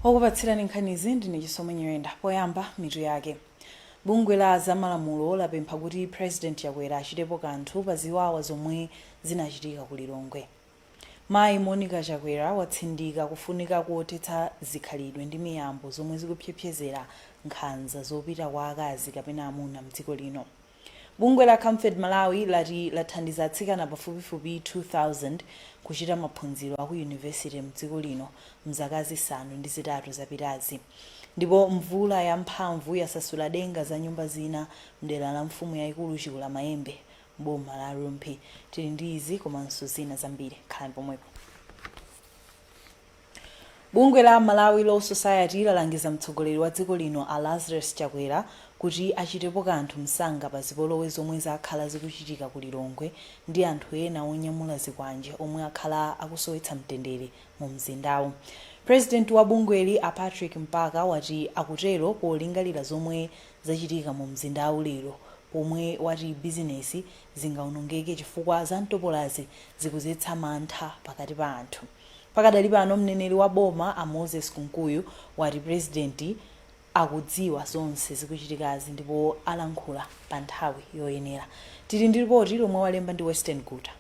Okupatsirani nkhanizi ndine Chisomo Nyirenda. Poyamba, mitu yake. Bungwe la zamalamulo lapempha kuti President Chakwera achitepo kanthu pa ziwawa zomwe zinachitika ku Lilongwe. Mayi Monica Chakwera watsindika kufunika kothetsa zikhalidwe ndi miyambo zomwe zikupsepsezera nkhanza zopita kwa akazi kapena amuna mdziko lino. Bungwe la Camfed Malawi lati lathandiza atsikana pafupifupi 2000 kuchita maphunziro aku yunivesite mdziko lino mzaka 8 zapitazi. Ndipo mvula ya mphamvu yasasula denga za nyumba zina mdera la mfumu yayikulu Chikulamayembe m'boma la Rumphi. Tili ndi izi komanso zina zambiri, khalani pomwepo. Bungwe la Malawi Law Society lalangiza mtsogoleri wa dziko lino a Lazarus Chakwera kuti achitepo kanthu msanga pa zipolowe zomwe zakhala zikuchitika ku Lilongwe ndi anthu ena onyamula zikwanje omwe akhala akusowetsa mtendere mu mzindawu. President wa bungweli a Patrick Mpaka wati akutero polingalira zomwe zachitika mu mzindawu lero, pomwe wati bizinesi zingaonongeke chifukwa zamtopolazi zikudzetsa mantha pakati pa anthu. Pakadali pano, mneneri wa boma a Moses Kunkuyu wati purezidenti akudziwa zonse zikuchitikazi ndipo alankhula pa nthawi yoyenera. Tili ndi ripoti lomwe walemba ndi Western Guta.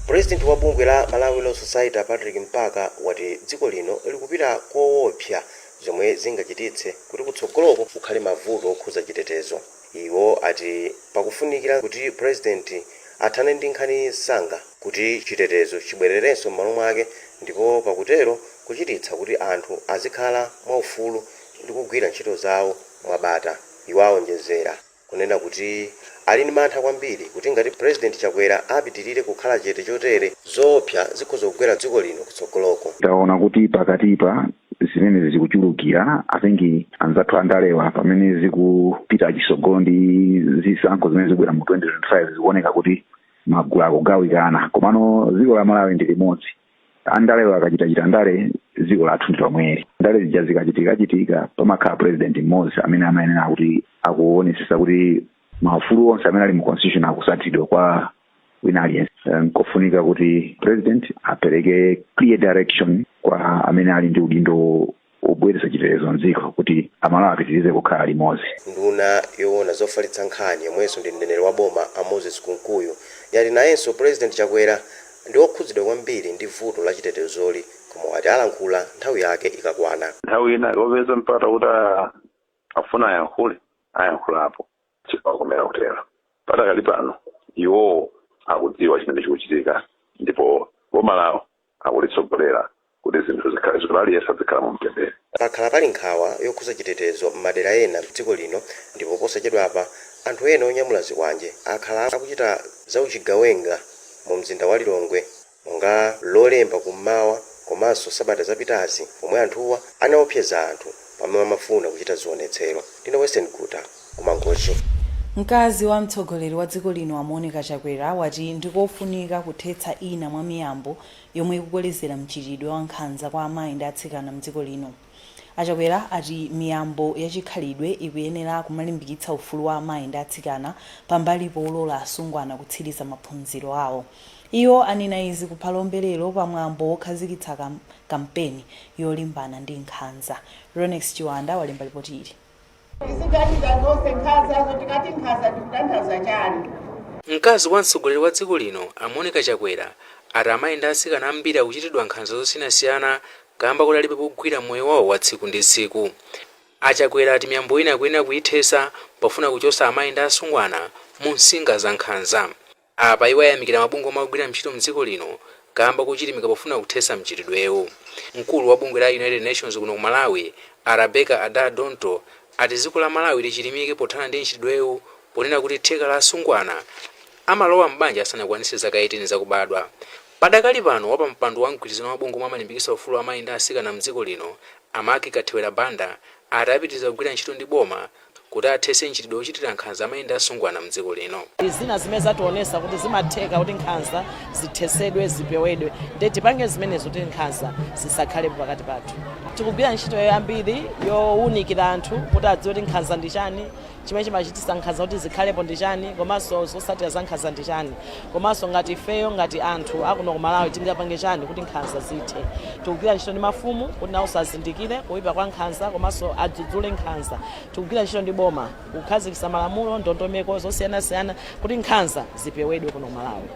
Purezidenti wa bungwe la Malawi Law Society a Patrick Mpaka wati dziko lino likupita koopsa zomwe zingachititse kuti kutsogoloko kukhale mavuto okhuza chitetezo. Iwo ati pakufunikira kuti purezidenti athane ndi nkhani msanga kuti chitetezo chibwererenso m'malo mwake, ndipo pakutero kuchititsa kuti anthu azikhala mwaufulu ndi kugwira ntchito zawo mwabata. Iwo aonjezera kunena kuti ali ndi mantha kwambiri kuti ngati Purezidenti Chakwera apitirire kukhala chete chotere, zoopsa zikhoza kugwera dziko lino kutsogoloko. Taona kuti pakatipa zimene zikuchulukira, I think anzathu andalewa, pamene zikupita chisogolo ndi zisankho zimene zikubwera mu 2025, zikuoneka kuti magulu akugawikana. Komano dziko la Malawi ndi limodzi. Andalewa akachitachita ndale, dziko lathu ndi lomweli. Ndale zija zikachitikachitika, pamakhala president mmodzi amene amayenera kuti akuonesesa kuti maufulu onse amene ali mu constitution akusatidwa kwa wina aliyense. Nkofunika kuti president apereke clear direction kwa amene ali ndi udindo wobweretsa chitetezo mdziko kuti Amalawi apitirize kukhala limodzi. Nduna yoona zofalitsa nkhani yomwenso ndi mneneri wa boma a Moses Kunkuyu yati nayenso President Chakwera ndi okhudzidwa kwambiri ndi vuto la chitetezoli, koma wati alankhula nthawi yake ikakwana. Nthawi ina akapeza mpata kuti afuna ayankhule, ayankhulapo, chikakomera kutero. Patakali pano iwowo akudziwa chimene chikuchitika, ndipo boma lawo akulitsogolera kuti zinthu zikhale zoti aliyense azikhala mu mtendere. Pakhala pali nkhawa yokhudza chitetezo m'madera ena m'dziko lino, ndipo posachedwapa anthu ena onyamula zikwanje akhala akuchita zauchigawenga mu mzinda wa Lilongwe, monga Lolemba kummawa komanso sabata zapitazi pomwe anthuwa anaopseza anthu pamene amafuna kuchita zionetsero. Ndine Western Guta ku Mangochi. Mkazi wa mtsogoleri wa dziko lino a Monica Chakwera wati ndikofunika kuthetsa ina mwa miyambo yomwe ikukolezera mchitidwe wa nkhanza kwa amayi ndi atsikana mdziko lino. A Chakwera ati miyambo yachikhalidwe ikuyenera kumalimbikitsa ufulu wa amayi ndi atsikana pambali polola asungwana kutsiriza maphunziro awo. Iwo anena izi ku Phalombe lero pa mwambo wokhazikitsa kampeni yolimbana ndi nkhanza. Ronex Chiwanda walemba lipoti ili. Tizikachita zonse nkhanzazo. Tikati nkhanza, tikutanthauza chani? Mkazi wa mtsogoleri wa dziko lino a Monica Chakwera ati amayi ndi atsikana ambiri akuchitidwa nkhanza zosiyanasiyana kamba kuti alibe pogwira moyo wawo wa tsiku ndi tsiku. A Chakwera ati miyambo ina akuyenera kuyithetsa pofuna kuchotsa amayi ndi asungwana mu nsinga za nkhanza. Apa iwo ayamikira mabungwe omwe akugwira ntchito mdziko lino kamba kochilimika pofuna kuthetsa mchitidwewu. Mkulu wa bungwe la United Nations kuno ku Malawi a Rebecca Adar Donto ati dziko la Malawi lichilimike pothana ndi mchitidwewu, ponena kuti theka la asungwana amalowa m'banja asanakwanitse zaka 18 zakubadwa. Padakali pano, wapampando wa mgwirizano wa mabungwe omwe amalimbikitsa ufulu wa amayi ndi atsikana mdziko lino a Maggie Kathewera Banda ati apitiriza kugwira ntchito ndi boma Kuti athetse mchitidwe wochitira nkhanza amayi ndi asungwana mdziko lino. Zina zimene zationesa kuti zimatheka kuti nkhanza zithesedwe, zipewedwe, nde tipange zimenezo kuti nkhanza zisakhalepo pakati pathu. Tikugwira ntchito yambiri yowunikira anthu kuti adziwe kuti nkhanza ndi chani, chimene chimachitisa nkhanza kuti zikhalepo ndi chani, komanso zotsatira za nkhanza ndi chani, komanso ngati ifeyo ngati anthu akuno ku Malawi tingapange chani kuti nkhanza zithe. Tikugwira ntchito ndi mafumu kuti nawonso azindikire kuyipa kwa nkhanza komanso adzudzule nkhanza. Tikugwira ntchito ndi boma kukhazikitsa malamulo, ndondomeko zosiyanasiyana kuti nkhanza zipewedwe kuno ku Malawi.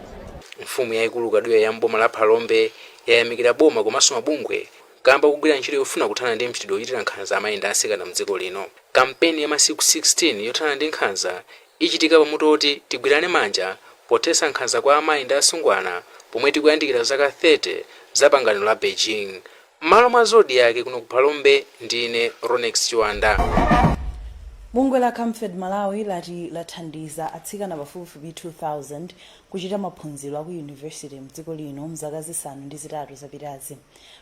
Mfumu yayikulu Kaduya ya mboma la Phalombe yayamikira boma komanso mabungwe kamba kugwira ntchito yofuna kuthana ndi mchitidwe wochitira nkhanza amayi ndi atsikana mdziko lino. Kampeni ya masiku 16 yothana ndi nkhanza ichitika pamutu oti "Tigwirane manja pothetsa nkhanza kwa amayi ndi asungwana pomwe tikuyandikira zaka 30 za pangano la Beijing." M'malo mwa Zodiak kuno ku Phalombe, ndine Ronex Chiwanda. Bungwe la Camfed Malawi lati lathandiza atsikana pafupifupi 2000 kuchita maphunziro aku yunivesiti mdziko lino mzaka 8 zapitazi.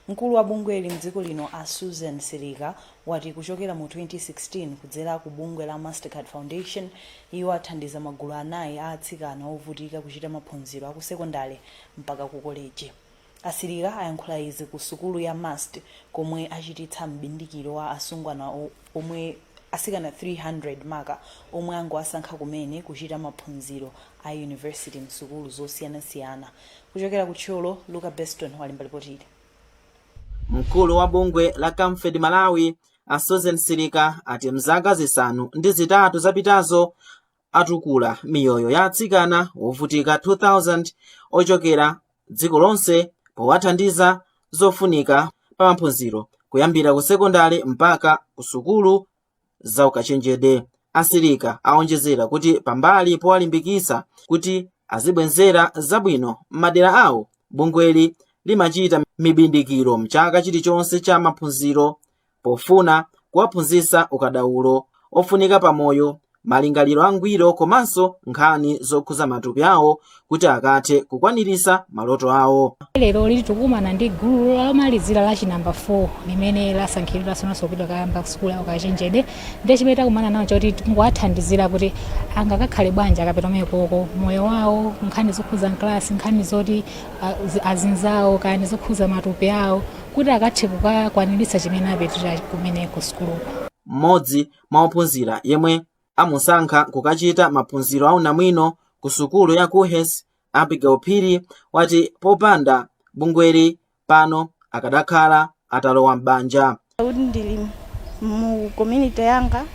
Mkulu wa bungweli mdziko lino, a Susan Silika, wati kuchokera mu 2016, kudzera ku bungwe la Mastercard Foundation, iwo athandiza magulu anayi a atsikana ovutika kuchita maphunziro aku sekondale mpaka ku koleji. A Silika ayankhula izi ku sukulu ya MUST komwe achititsa mbindikiro wa asungwana omwe asikana 300 maka omwe angowasankha kumene kuchita maphunziro a university msukulu zosiyanasiyana. Kuchokera ku Thyolo, Luka Beston walemba ripoti ili. Mkulu wa bungwe la Camfed Malawi, a Susan Silika, ati mzaka 8 zapitazo atukula miyoyo ya atsikana wovutika 2000 ochokera dziko lonse powathandiza zofunika pa maphunziro kuyambira ku sekondari mpaka ku sukulu zaukachenjede. A Silika aonjezera kuti pambali powalimbikitsa kuti azibwenzera zabwino m'madera awo, bungweli limachita mibindikiro mchaka chilichonse cha maphunziro pofuna kuwaphunzitsa ukadaulo ofunika pamoyo, malingaliro angwiro komanso nkhani zokhuza matupi awo kuti akathe kukwanirisa maloto awo. Lero lili tikumana ndi gulu lomalizira la chinamba 4 limene lasankhidwa sononso kupita kayamba sukulu yawo kachenjede. Ndiye chimene takumana nawo choti tinguwathandizira kuti angakakhale bwanji akapita kumekoko, moyo wawo, nkhani zokhuza mklasi, nkhani zoti azinzawo, kani zokhuza matupi awo, kuti akathe kukakwaniritsa chimene apitira kumene ku sukuluko. Mmodzi mwa ophunzira yemwe amusankha kukachita maphunziro aunamwino ku sukulu ya KUHeS, Abigail Phiri, wati popanda bungweli pano akadakhala atalowa m'banja. Kuti ndili mu community yanga,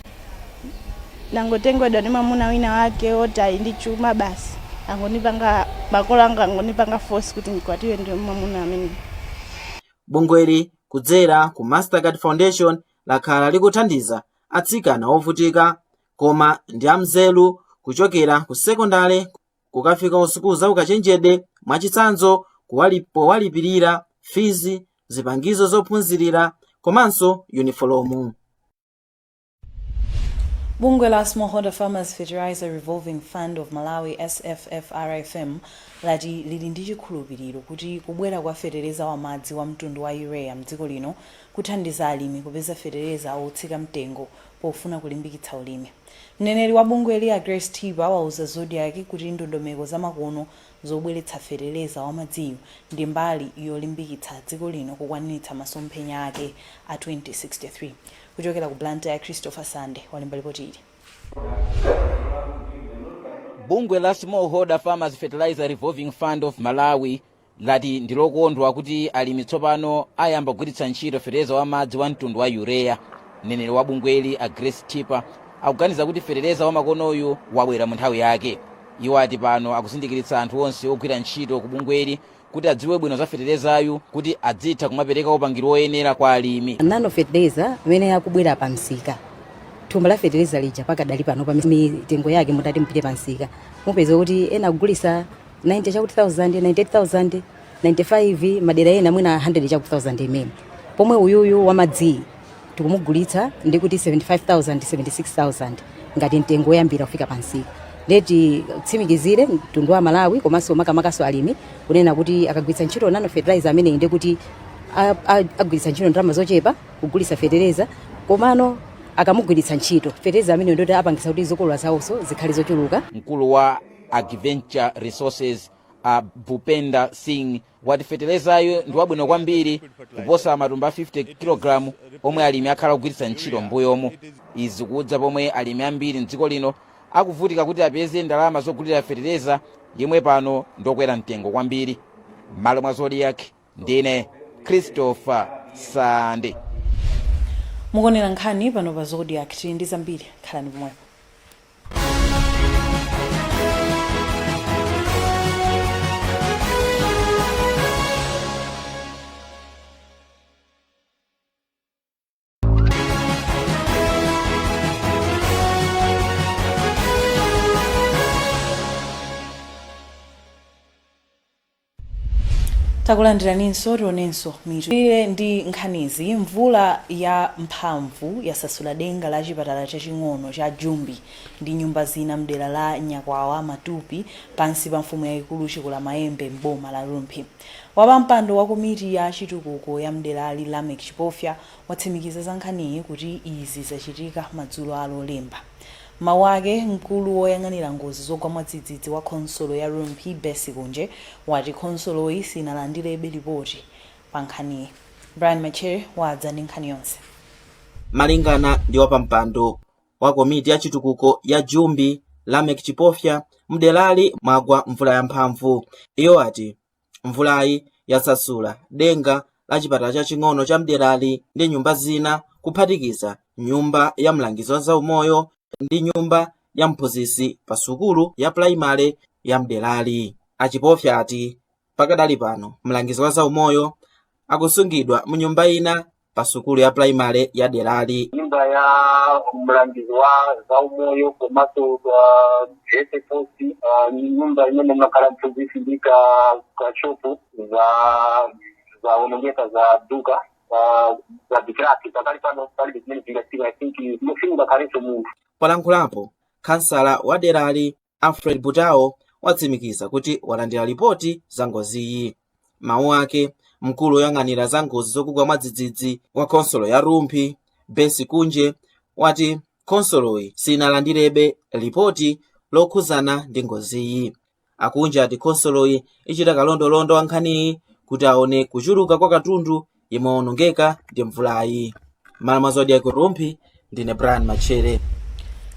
nangotengedwa ndi mwamuna wina wake woti ali ndi chuma basi, angondipanga, makolo anga angondipanga force kuti ndikwatiwe ndi mwamuna amene. Bungweli kudzera ku Mastercard Foundation lakhala likuthandiza atsikana ovutika koma ndi amzeru kuchokera ku sekondale kukafika ku sukulu za ukachenjede, mwachitsanzo powalipirira fizi, zipangizo zophunzirira komanso yunifolomu. Bungwe la Smallholder Farmers Fertilizer Revolving Fund of Malawi, SFFRFM, lati lili ndi chikhulupiriro kuti kubwera kwa fetereza wamadzi wa mtundu wa urea mdziko lino kuthandiza alimi kupeza fetereza otsika mtengo pofuna kulimbikitsa ulimi. Mneneri wa bungweli, a Grace Thipa, wauza Zodiak kuti ndondomeko zamakono zobweretsa fetereza wamadziyu ndi mbali yolimbikitsa dziko lino kukwaniritsa masomphenya ake a 2063. Kuchokera ku Blantyre, Christopher Sande walemba ripoti ili. Bungwe la Smallholder Farmers Fertilizer Revolving Fund of Malawi lati ndilokondwa kuti alimi tsopano ayamba kugwiritsa ntchito fetereza wamadzi wa mtundu wa urea. Mneneri wa bungweli, a Grace Thipa, akuganiza kuti fetereza wamakonoyu wabwera mu nthawi yake. Iwo ati pano akuzindikiritsa anthu onse ogwira ntchito ku bungweli kuti adziwe bwino za feterezayu kuti adzitha kumapereka upangiri woyenera kwa alimi. Nano fertilizer imene akubwera pa msika, thumba la fertilizer lija pakadali pano pa mitengo yake, mutati mupite pa msika mupeza kuti ena akugulisa 90 chakuti 1000, 98,000, 95, madera ena mwina 100 chakuti 1000 imene, pomwe uyuyu wamadzi tikumugulitsa ndi kuti 75,000, 76,000 ngati mtengo woyambira kufika pa msika. Ndeti tsimikizire mtundu wa Malawi komanso makamakaso alimi kunena kuti akagwiritsa ntchito nano fertilizer ameneyi, ndi kuti agwiritsa ntchito ndalama zochepa kugulitsa fetereza, komano Akamugwiritsa ntchito fetereza amene, ndoti apangisa kuti zokolola zawonso zikhale zochuluka. Mkulu wa Agriventure Resources a Bhupenda Singh wati feterezayo ndi wabwino kwambiri kuposa matumba a 50 kg omwe alimi akhala kugwiritsa ntchito m'mbuyomu. Izi kudza pomwe alimi ambiri mdziko lino akuvutika kuti apeze ndalama zogulira fetereza yemwe pano ndokwera mtengo kwambiri. M'malo mwa Zodiak, ndine Christopher Sande. Mukuonera nkhani pano pa Zodiak. Tili ndi zambiri, khalani pomwepo. Takulandiraninso. Tionenso mitu ile ndi nkhanizi. Mvula ya mphamvu yasasula denga la chipatala chaching'ono cha Jumbi ndi nyumba zina mdera la Nyakwawa Matupi, pansi pa mfumu yayikulu Chikulamayembe, m'boma la Rumphi. Wapampando wa komiti ya chitukuko ya mderali, Lamek Chipofya, watsimikiza za nkhaniyi kuti izi zachitika madzulo a Lolemba. Mawu ake, mkulu woyang'anira ngozi zogwa mwadzidzidzi wa khonsolo ya Rumphi, Bessie Kunje, wati khonsoloyi sinalandirebe lipoti pa nkhaniyi. Brian Machere wadza ndi nkhani yonse. Malingana ndi wapampando wa komiti ya chitukuko ya Jumbi, Lamek Chipofya, mderali mwagwa mvula yamphamvu. Iyo ati mvulayi yasasula denga la chipatala chaching'ono cha mderali ndi nyumba zina, kuphatikiza nyumba ya mlangizi wa zaumoyo ndi nyumba ya mphunzitsi pa sukulu ya pulaimale ya mderali. Achipofya ati pakadali pano mlangizi wa zaumoyo akusungidwa mu nyumba ina pa sukulu ya pulaimale ya derali. Nyumba ya mlangizi wa zaumoyo komanso health post, nyumba imene makhala mphunzitsi ndi ka kashopu za zaonongeka, za duka za bikraki. Pakali pano palibe zimene zingachitika. I think simungakhalenso munthu. Polankhulapo, kansala wa derali Alfred Butao watsimikiza kuti walandira ripoti za ngoziyi. Mawu ake, mkulu woyang'anira za ngozi zokugwa mwadzidzidzi wa khonsolo ya Rumphi, Bessie Kunje, wati khonsoloyi sinalandirebe ripoti lokhuzana ndi ngoziyi. Akunje ati khonsoloyi ichita kalondolondo wa nkhaniyi kuti aone kuchuluka kwa katundu yemwe waonongeka ndi mvulayi. M'malo mwa Zodiak Rumphi, ndine Brian Machere.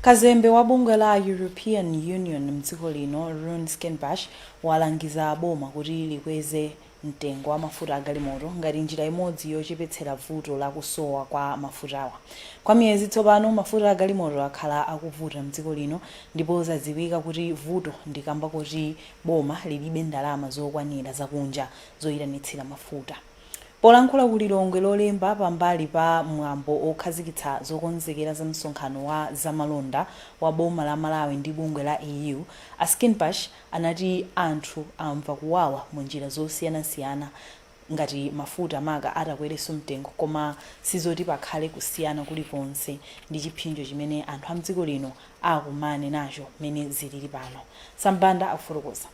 Kazembe wa bungwe la European Union mdziko lino, Rune Skinnebach, walangiza boma kuti likweze mtengo wa mafuta agalimoto ngati njira imodzi yochepetsera vuto la kusowa kwa mafutawa. Kwa miyezi tsopano, mafuta agalimoto akhala akuvuta mdziko lino, ndipo zadziwika kuti vuto ndi kamba kuti boma lilibe ndalama zokwanira zakunja zoyitanitsira mafuta. Polankhula ku Lilongwe Lolemba pambali pa mwambo okhazikitsa zokonzekera za msonkhano wa zamalonda wa boma la Malawi ndi bungwe la EU, a Skinnebach anati anthu amva kuwawa mu njira zosiyanasiyana ngati mafuta maka atakwerenso mtengo, koma sizoti pakhale kusiyana kulikonse ndi chipsinjo chimene anthu a mdziko lino akumane nacho mmene zilili pano. Sambanda akufotokoza.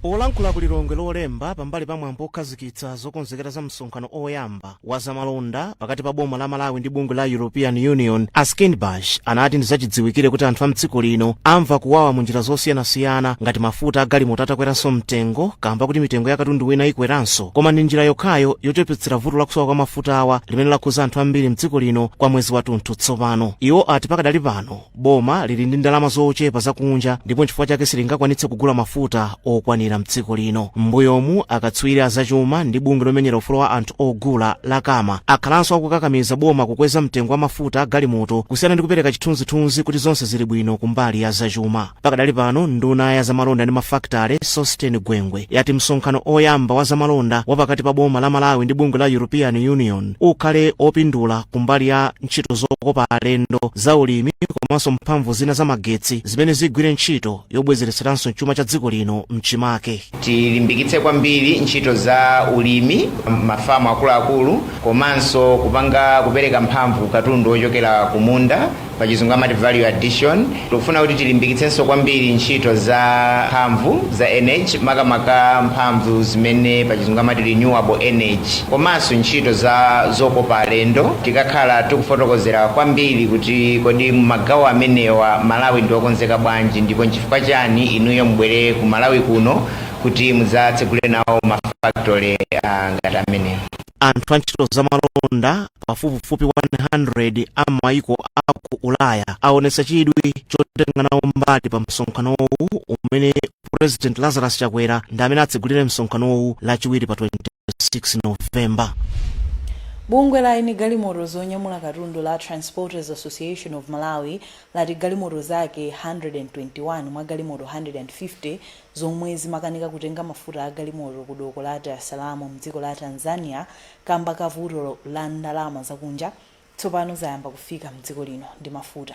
Polankhula ku Lilongwe Lolemba pambali pa mwambo okhazikitsa zokonzekera za msonkhano oyamba wa zamalonda pakati pa boma la Malawi ndi bungwe la European Union, a Skinnebach anati ndizachidziwikire kuti anthu a mdziko lino amva kuwawa mu njira zosiyanasiyana ngati mafuta agalimoto atakweranso mtengo, kamba kuti mitengo ya katundu wina ikweranso, koma ndi njira yokhayo yochepetsera vuto lakusowa kwa mafuta awa limene lakhuza anthu ambiri mdziko lino kwa mwezi wathunthu tsopano. Iwo ati pakadali pano boma lili ndi ndalama zochepa zakunja ndipo nchifukwa chake silingakwanitse kugula mafuta okwanira mdziko lino. M'mbuyomu, akatswiri azachuma ndi bungwe lomenyera ufulu wa anthu ogula la CAMA akhalanso akukakamiza boma kukweza mtengo wa mafuta agalimoto kusiyana ndi kupereka chithunzithunzi kuti zonse zili bwino kumbali ya zachuma. Pakadali pano, nduna ya zamalonda ndi mafakitale Sosten Gwengwe yati msonkhano oyamba wa zamalonda wa pakati pa boma la Malawi ndi bungwe la European Union ukhale opindula kumbali ya ntchito zokopa alendo, zaulimi komanso mphamvu zina zamagetsi zimene zigwire ntchito yobwezeretseranso chuma cha dziko lino mchimake. Tilimbikitse kwambiri ntchito za ulimi, mafamu akuluakulu, komanso kupanga kupereka mphamvu katundu wochokera kumunda. Pachizungu amati value addition. Tikufuna kuti tilimbikitsenso kwambiri ntchito za mphamvu za energy, makamaka mphamvu zimene pachizungu amati renewable energy, komanso ntchito za zokopa alendo. Tikakhala tikufotokozera kwambiri kuti kodi magawo amenewa Malawi ndi okonzeka bwanji, ndipo nchifukwa chani inuyo mubwere ku Malawi kuno kuti mudzatsegule nawo mafactory ngati amenewa. Anthu a ntchito zamalonda pafupifupi 100 a maiko aku Ulaya aonetsa chidwi chotenga nawo mbali pa msonkhanowu, umene President Lazarus Chakwera ndi amene atsegulire msonkhanowu Lachiwiri pa 26 Novemba. Bungwe la eni galimoto zonyamula katundu la Transporters Association of Malawi lati galimoto zake 121 mwa galimoto 150 zomwe zimakanika kutenga mafuta a galimoto ku doko la Dar es Salaam mdziko la Tanzania kamba ka vuto la ndalama zakunja, tsopano zayamba kufika mdziko lino ndi mafuta.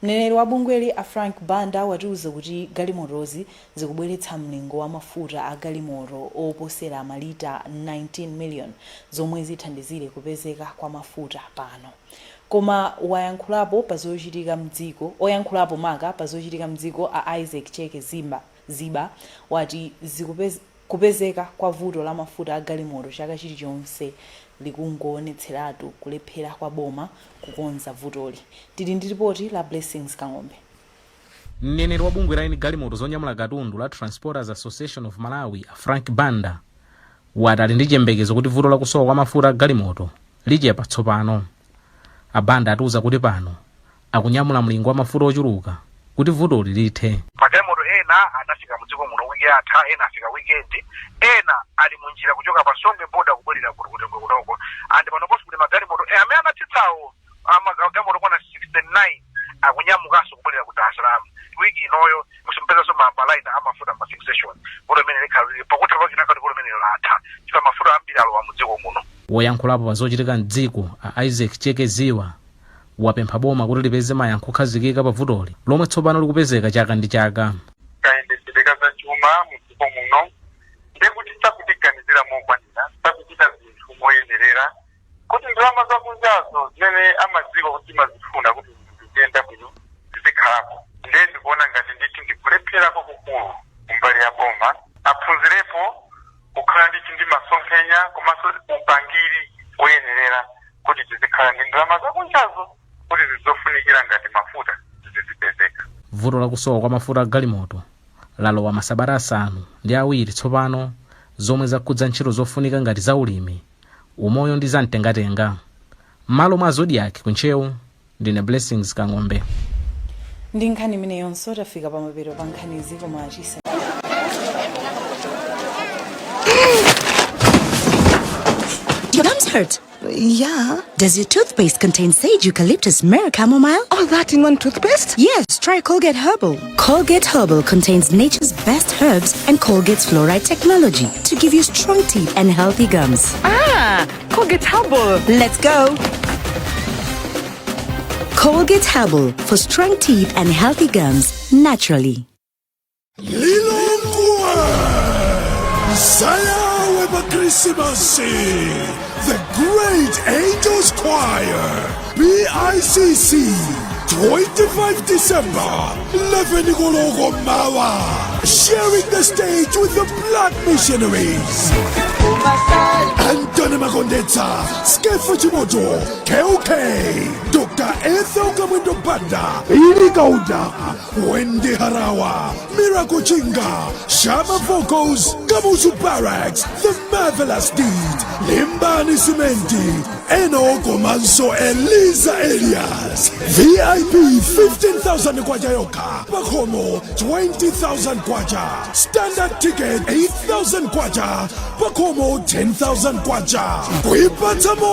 Mneneri wa bungweli, a Frank Banda, watiuza kuti galimotozi zikubweretsa mlingo wa mafuta a galimoto oposera malita 19 million, zomwe zithandizire kupezeka kwa mafuta pano. Koma wayankhulapo pa zochitika mdziko, oyankhulapo maka pa zochitika mdziko, a Isaac Cheke Zimba Ziba, wati kupezeka kwa vuto la mafuta a galimoto chaka chilichonse likungoonetseratu kulephera kwa boma kukonza vutoli. Tili ndi ripoti la Blessings Kang'ombe. Mneneri wa bungwe la eni galimoto zonyamula katundu la Transporters Association of Malawi, a Frank Banda, wati ali ndi chiyembekezo kuti vuto lakusowa kwa mafuta a galimoto lichepa tsopano. A Banda atiuza kuti pano akunyamula mlingo wa mafuta ochuluka kuti vutoli lithe. Magalimoto ena anafika mudziko muno wiki yatha, ena afika weekend, ena ali munjira kuchoka pa Songwe border kubwerera kuti ku Lilongwe kunoko. And panoponso kuti magalimoto amene anatsitsawo, magalimoto okwana 69 akunyamukanso kubwerera ku Dar es Salaam wiki inoyo. Musimupezanso malaini amafuta ma filling station. Vuto limene likhala lili pakutha pake nakati vuto limene latha chifukwa mafuta ambiri alowa mudziko muno. Woyankhulapo pa zochitika mdziko, a Isaac Cheke Ziwa, wapempha boma kuti lipeze mayankho okhazikika pa vutoli lomwe tsopano likupezeka chaka ndi chaka. Kayendetsedwe ka zachuma mudziko muno ndekuti sakutiganizira mokwanira, sakuchita zinthu moyenerera kuti ndalama zakunjazo zimene amadziwa kuti timazifuna kuti zinthu ziziyenda bwino zizikhalapo. Ndiye ndikuona ngati ndithu ndikulephera kwakukulu kumbali ya boma. Aphunzirepo kukhala ndithu ndi masomphenya komanso upangiri woyenerera kuti tizikhala ndi ndalama zakunjazo kuti zizofunikira ngati mafuta zizipezeka. Vuto lakusowa kwa mafuta a galimoto lalowa masabata 7 tsopano, zomwe zakhudza ntchito zofunika ngati za ulimi, umoyo ndi zamtengatenga. M'malo mwa Zodiak ku Ntcheu, ndine Blessings Kang'ombe. Ndi nkhani imeneyonso tafika pamapeto pa nkhanizi, koma chisa Your gums hurt. Yeah. Does your toothpaste contain sage, eucalyptus, myrrh, chamomile? All that in one toothpaste? Yes, try Colgate Herbal. Colgate Herbal contains nature's best herbs and Colgate's fluoride technology to give you strong teeth and healthy gums. Ah, Colgate Herbal. Let's go. Colgate Herbal for strong teeth and healthy gums naturally. Lilongwe Sayawe pa Christmas, The Great Angels Choir, BICC, 25 December, 11 koloko mawa, sharing the stage with the Black Missionaries, Anthony Makondetsa, Skeffa Chimoto, KOK, Dr. Ethel Kamwendo Banda, Ili Kauda, Wendy Harawa, Miracle Chinga, Shama Vocals, Kamuzu Barracks, The Marvelous Deed, Limbani Simenti, Eno komanso Eliza Elias. VIP 15,000 kwacha yokha, pakhomo 20,000 kwacha, standard ticket 8,000 kwacha, pakhomo 10,000 kwacha. Kuipatsa mo